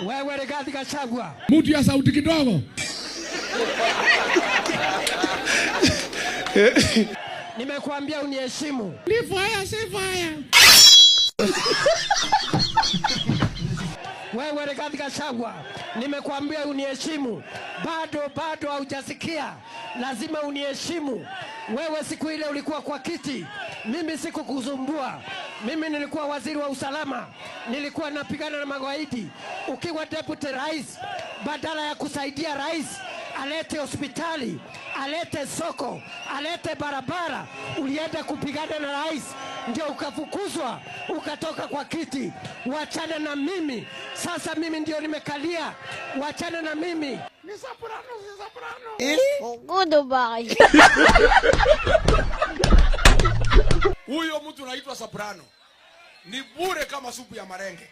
Wewe Rigathi Gachagua, Mtu ya sauti kidogo. Nimekuambia uniheshimu. Ni fire, si fire. Wewe Rigathi Gachagua, nimekuambia uniheshimu. Bado haujasikia, lazima uniheshimu. Wewe siku ile ulikuwa kwa kiti, mimi sikukuzumbua. Mimi nilikuwa waziri wa usalama, nilikuwa napigana na magaidi. Ukiwa deputy rais, badala ya kusaidia rais alete hospitali, alete soko, alete barabara, ulienda kupigana na rais, ndio ukafukuzwa ukatoka kwa kiti. Wachana na mimi sasa, mimi ndio nimekalia, wachana na mimi. Ni soprano, si soprano. Goodbye. Huyo mtu anaitwa soprano. Ni bure kama supu ya marenge.